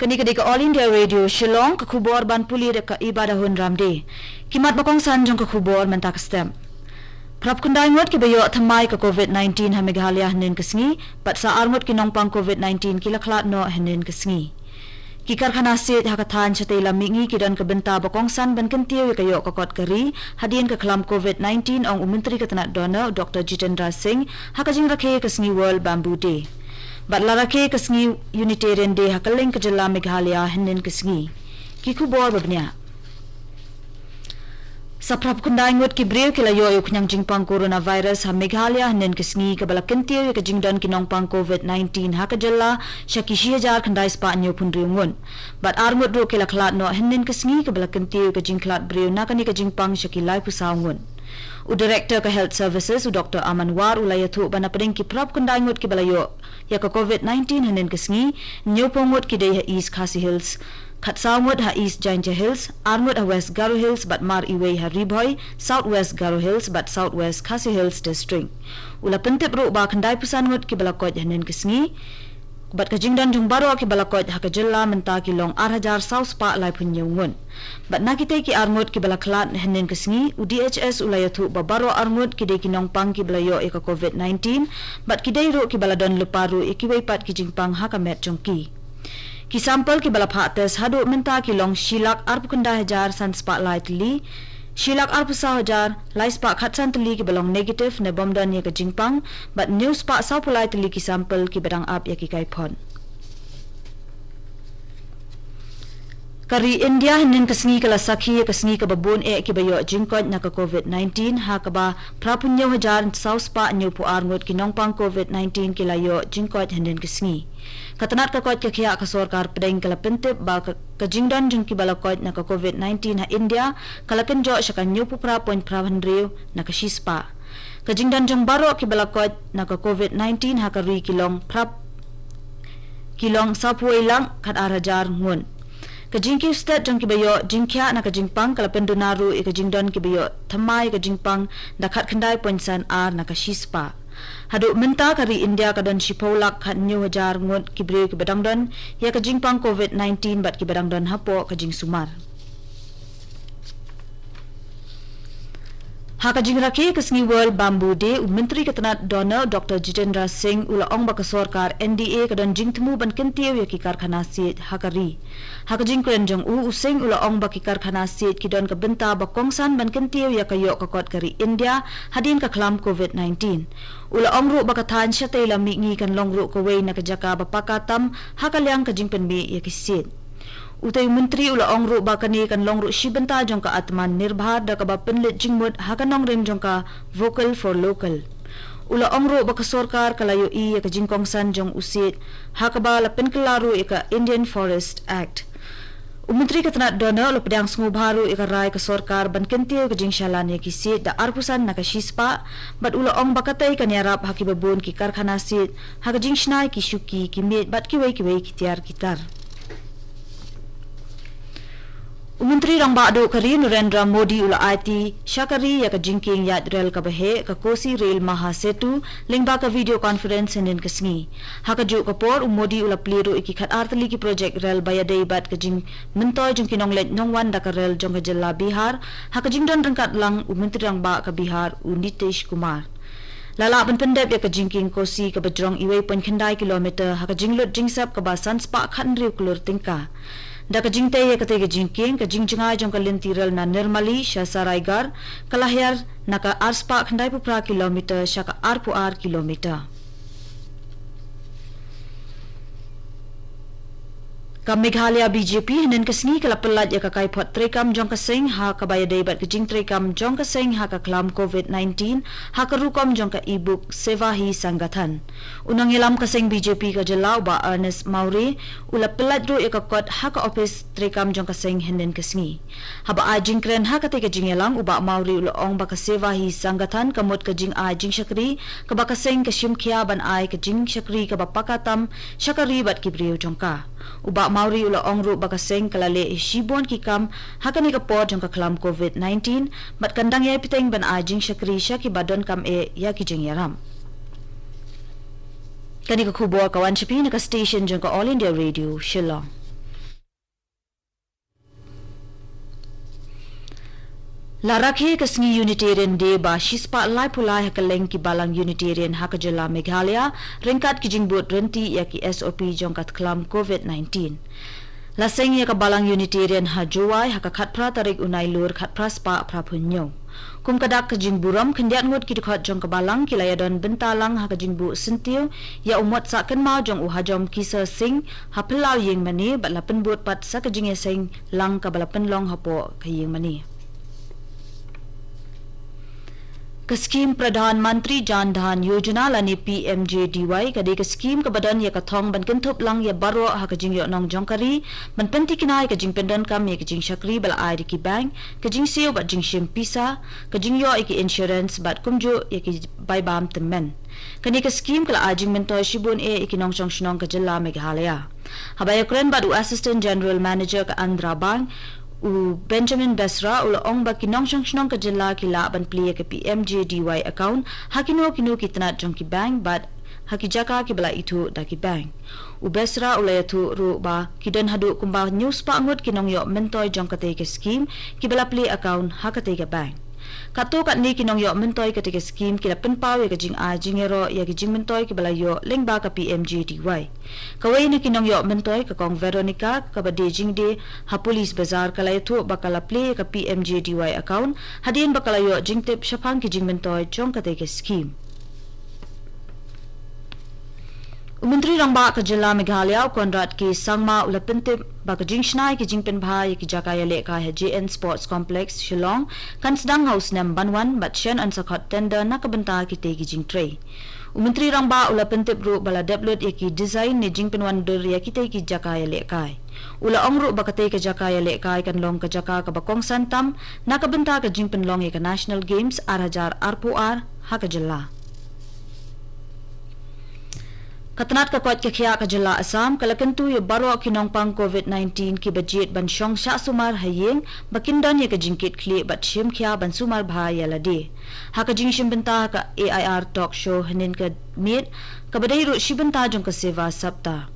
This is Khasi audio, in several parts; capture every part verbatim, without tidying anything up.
Kane ka dei ka All India Radio Shillong, ka khubor ban pule da ka Ibadahun Ramde. Ki mat ba kongsan jong ka khubor mynta ka step. Phra phew khyndai ngut kiba ïoh thymmai ka covid nineteen ha Meghalaya hynnin ka sngi, bad sa ar ngut ki nongpang covid nineteen ki la khlad noh hynnin ka sngi. Ki karkhana siej ha ka thaiñ shatei lam mihngi ki don ka bynta ba kongsan ban kyntiew ïa ka ïoh ka kot ka ri hadien ka khlam covid nineteen, ong u Myntri ka tnat donor u Doctor Jitendra Singh ha ka jingrakhe ka sngi World Bamboo Day. Bad la rakhe ka sngi Unitarian Day ha kylleng ka jylla Meghalaya hynnin ka sngi. Ki khubor ba bniah. Sa phra phew khyndai ngut ki briew ki la ïoh ïa u khñiang jingpang coronavirus ha Meghalaya hynnin ka sngi, kaba la kyntiew ïa ka jingdon ki nongpang covid nineteen ha ka jylla sha ki shi hajar khyndai spah hynñiew phew hynriew ngut. Bad ar ngut ruh ki la khlad noh hynnin ka sngi, kaba la kyntiew ïa ka jingkhlad briew na kane ka jingpang sha ki lai phew saw ngut. U Director ka Health Services u Doctor Aman War u la ïathuh ba na pdeng ki phra phew khyndai ngut kiba la ïoh ïa ka covid nineteen hynnin ka sngi, hynñiew phew ngut ki dei ha East Khasi Hills, khatsaw ngut ha East Jaintia Hills, ar ngut ha West Garo Hills bad mar iwei ha Ri Bhoi, South West Garo Hills bad South West Khasi Hills District. U la pyntip ruh ba khyndai phew san ngut kiba la koit hynnin ka sngi, bad ka jingdon jong baroh kiba la koit ha ka jylla mynta ki long ar hajar saw spah lai phew hynñiew ngut. Bad na kitei ki ar ngut kiba la khlad hynnin ka sngi, u D H S u la ïathuh ba baroh ar ngut ki dei ki nongpang kiba la ïoh ïa ka covid nineteen, bad ki dei ruh kiba la don lypa ruh ïa kiwei pat ki jingpang ha ka met jong ki. Ki sample kiba la phah test haduh mynta ki long shi lak ar phew khyndai hajar san spah lai tylli, shi lak ar phew saw hajar lai spah khatsan tylli kiba long negative ne bym don ïa ka jingpang, bad hynñiew spah saw phew lai tylli ki sample kiba dang ap ïa ki kaiphod. Ka ri India hynnin ka sngi ka la sakhi ïa ka sngi kaba bun eh kiba ïoh jingkoit na ka covid nineteen, ha kaba phra phew hynñiew hajar saw spah hynñiew phew ar ngut ki nongpang covid nineteen ki la ïoh jingkoit hynnin ka sngi. Ka tnat ka koit ka khiah ka sorkar pdeng ka la pyntip ba ka, ka jingdon jong kiba la koit na ka covid nineteen ha India ka la kynjoh sha ka hynñiew phew phra point phra hynriew na ka shi spah. Ka jingdon jong baroh kiba la koit na ka covid nineteen ha ka ri ki long phra, ki long saw phew wei lak khat ar hajar ngut. Ka jingkiew stet jong kiba ïoh jingkhiah na ka jingpang ka la pynduna ruh ïa ka jingdon kiba ïoh thymmai ïa ka jingpang da khat khyndai point san ar na ka shi spah. Haduh mynta ka ri India ka don shiphew lak khat hynñiew hajar ngut ki briew kiba dang don ïa ka jingpang covid nineteen bad kiba dang don hapoh ka jingsumar. Ha ka jingrakhe ka sngi World Bamboo Day, u Myntri ka tnat donor Doctor Jitendra Singh u la ong ba ka sorkar N D A ka don jingthmu ban kyntiew ïa ki karkhana siej ha ka ri. Ha ka jingkren jong u, u Singh u la ong ba ki karkhana siej ki don ka bynta ba kongsan ban kyntiew ïa ka ïoh ka kot ka ri India hadien ka khlam covid nineteen. U la ong ruh ba ka thaiñ shatei lam mihngi kan long ruh kawei na ka jaka ba paka tam ha ka liang ka jingpynmih ïa ki siej. Utei u Myntri u la ong ruh ba kane kan long ruh shi bynta jong ka Atmanirbhar da kaba pynleit jingmut ha ka nongrim jong ka Vocal for Local. U la ong ruh ba ka sorkar ka la ïohi ïa ka jingkongsan jong u siej ha kaba la pynkylla ruh ïa ka Indian Forest Act. U Myntri ka tnat donor u la pdiang sngewbha ruh ïa ka rai ka sorkar ban kyntiew ka jingshalan ïa ki siej da ar phew san na ka shi spah, bad u la ong ba katei kan ïarap ha kiba bun ki karkhana siej ha ka jingshna ïa ki shuki, ki miej bad kiwei kiwei ki tiar ki tar. U Myntri Rangbah Duh ka ri Narendra Modi u la aiti sha ka ri ïa ka jingkieng ïaid rel kaba heh, ka Kosi Rel Maha Setu, lyngba ka video conference hynnin ka sngi. Ha kajuh ka por, u Modi u la plie ruh ïa ki khat ar tylli ki project rel ba ïadei bad ka jingmyntoi jong ki nongleit nongwan da ka rel jong ka jylla Bihar ha ka jingdon ryngkat lang u Myntri Rangbah ka Bihar u Nitish Kumar. La lah ban pyndep ïa ka jingkieng Kosi kaba jrong iwei point khyndai kilometer ha ka jinglut jingsep kaba san spah khat hynriew klur tyngka. Da ka jingtei ïa katei ka jingkieng, ka jingjngai jong ka lynti rel na Nirmali sha Saraighat ka la hiar na ka ar spah khyndai phew phra kilometer sha ka ar phew ar kilometer. Ka Meghalaya B J P hynnin ka sngi ka la pyllait ïa ka kaiphod treikam jong ka seng ha kaba ïadei bad ka jingtreikam jong ka seng ha ka khlam covid nineteen ha ka rukom jong ka e-book Seva Hi Sangathan. U nongïalam ka seng B J P ka jylla u Bah Ernest Mawrie u la pyllait ruh ïa ka kot ha ka ophis treikam jong ka seng hynnin ka sngi. Haba ai jingkren ha katei ka jingïalang, u Bah Mawrie u la ong ba ka Seva Hi Sangathan ka mut ka jingai jingshakri kaba ka seng ka shim khia ban ai ka jingshakri kaba paka tam sha ka ri bad ki briew jong ka. U Bah Mawrie u la ong ruh ba ka seng ka la leh shibun ki kam ha kane ka por jong ka khlam covid nineteen, bad kan dang ïai bteng ban ai jingshakri sha kiba donkam eh ïa ki jingïarap. Kane ka khubor ka wan sha phi na ka station jong ka All India Radio Shillong. La rakhe ka sngi Unitarian Day ba shispah laiphew lai ha kylleng ki balang Unitarian ha ka jylla Meghalaya, ryngkat ki jingbud rynti ïa ki S O P jong ka khlam COVID nineteen. La seng ïa ka balang Unitarian ha Jowai ha ka khatphra tarik u Nailur khatphra spah phraphew hynñiew. Kum ka dak ka jingburom, khyndiat ngut ki dkhot jong ka balang ki la ïadon bynta lang ha ka jingbuh syntiew ïa u mot sah kynmaw jong u Hajom Kisar Singh ha phyllaw ïing mane, bad la pynbud pat sa ka jingïaseng lang kaba la pynlong hapoh ka ïing mane. Ka skhim Pradhan Mantri Jan Dhan Yojana lane P M J D Y ka dei ka skhim kaba don ïa ka thong ban kynthup lang ïa baroh ha ka jingïohnong jong ka ri, ban pynthikna ïa ka jingpyndonkam ïa ka jingshakri ba la ai da ki bank, ka jingsiew bad jingshim pisa, ka jingïoh ïa ki insurance bad kumjuh ïa ki bai bam tymmen. Kane ka skhim ka la ai jingmyntoi shibun eh ïa ki nongshong shnong ka jylla Meghalaya. Haba ïakren bad u Assistant General Manager ka Andhra Bank, u Benjamin Besra, u la ong ba ki nongshong shnong ka jylla ki lah ban plie ïa ka P M J D Y account ha kino kino ki tnat jong ki bank bad ha ki jaka kiba la ithuh da ki bank. U Besra u la ïathuh ruh ba ki don haduh kumba hynñiew spah ngut ki nongïoh myntoi jong katei ka skhim kiba la plie account ha katei ka bank. Katto katne ki nongïoh myntoi katei ka skhim ki la pynpaw ïa ka jingai jingïaroh ïa ki jingmyntoi kiba la ïoh lyngba ka P M J D Y. Kawei na ki nongïoh myntoi, ka Kong Veronica, kaba die jingdie ha Police Bazar, ka la ïathuh ba ka la plie ïa ka P M J D Y account hadien ba ka la ïoh jingtip shaphang ki jingmyntoi jong katei ka skhim. U Myntri Rangbah ka jylla Meghalaya, u Conrad K Sangma, u la pyntip ba ka jingshna ïa ki jingpynbha ïa ki jaka ïalehkai ha J N Sports Complex, Shillong, kan sdang ha u snem ban wan, bad shen yn sa khot tender na ka bynta kitei ki jingtrei. U Myntri Rangbah u la pyntip ruh ba la dep lut ïa ki design ne jingpynwandur ïa kitei ki jaka ïalehkai. U la ong ruh ba katei ka jaka ïalehkai kan long ka jaka kaba kongsan tam na ka bynta ka jingpynlong ïa ka National Games ar hajar arphew ar ha ka jylla. Ka tnat ka koit ka khiah ka jylla Assam ka la kyntu ïa baroh ki nongpang COVID nineteen kiba jied ban shong shah sumar ha ïing ba kin don ïa ka jingkit khlieh bad shim khia ban sumar bha ïa lade. Ha ka jingshim bynta ha ka A I R talk show hynnin ka miet, kaba dei ruh shi bynta jong ka Seva Saptah.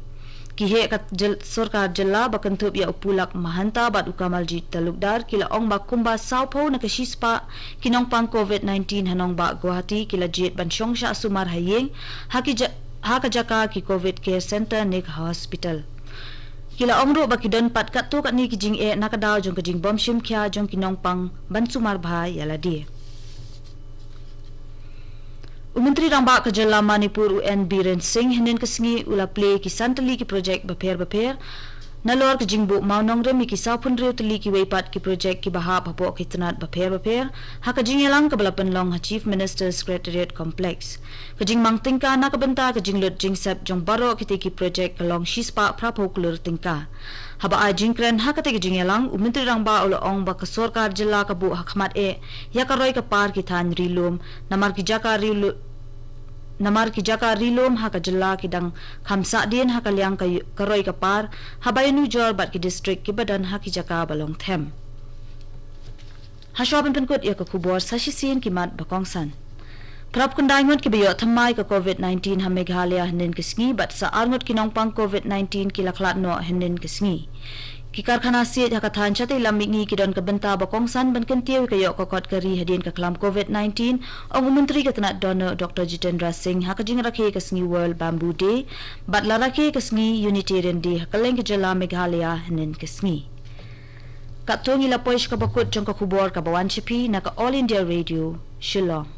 Ki heh ka jyl-, sorkar jylla ba kynthup ïa u Pulak Mahanta bad u Kamaljit Talukdar ki la ong ba kumba sawphew na ka shispah ki nongpang COVID nineteen ha nongbah Guwahati ki la jied ban shong shah sumar ha ïing, ha ki ja-, ha ka jaka ki COVID Care Center ne ka hospital. Ki la ong ruh ba ki don pat katto katne ki jingeh na ka daw jong ka jingbym shim khia jong ki nongpang ban sumar bha ïa lade. U Myntri Rangbah ka jylla Manipur, u N Biren Singh, hynnin ka sngi u la plie ki san tylli ki projek bapher bapher nalor ka jingbuh mawnongrim ïa ki sawphew hynriew tylli kiwei pat ki projek kiba hap hapoh ki tnat bapher bapher ha ka jingïalang kaba la pynlong ha Chief Minister's Secretariat Complex. Ka jingmang tyngka na ka bynta ka jinglut jingsep jong baroh kitei ki projek ka long shispah phraphew klur tyngka. Haba ai jingkren ha katei ka jingïalang, u Myntri Rangbah u la ong ba ka sorkar jylla ka buh ha khmat eh ïa ka roi ka par ki thaiñ ri lum, namar ki jaka ri lu-, namar ki jaka ri lum ha ka jylla ki dang kham sahdien ha ka liang ka yu-, ka roi ka par, haba ïanujor bad ki district kiba don ha ki jaka ba long them. Hashwa ban pynkut ïa ka khubor, sa shisien ki mat ba kongsan. Phra phew khyndai ngut kiba ïoh thymmai ka COVID nineteen ha Meghalaya hynnin ka sngi, bad sa ar ngut ki nongpang COVID nineteen ki la khlad noh hynnin ka sngi. Ki karkhana siej ha ka thaiñ Shatei Lam Mihngi ki don ka bynta ba kongsan ban kyntiew ïa ka ïoh ka kot ka ri hadien ka khlam COVID nineteen, ong u Myntri ka tnat Donor Doctor Jitendra Singh ha ka jingrakhe ka sngi World Bamboo Day, bad la rakhe ka sngi Unitarian Day ha kylleng ka jylla Meghalaya hynnin ka sngi. Katto ngi la poi sha kaba kut jong ka khubor kaba wan sha phi na ka All India Radio, Shillong.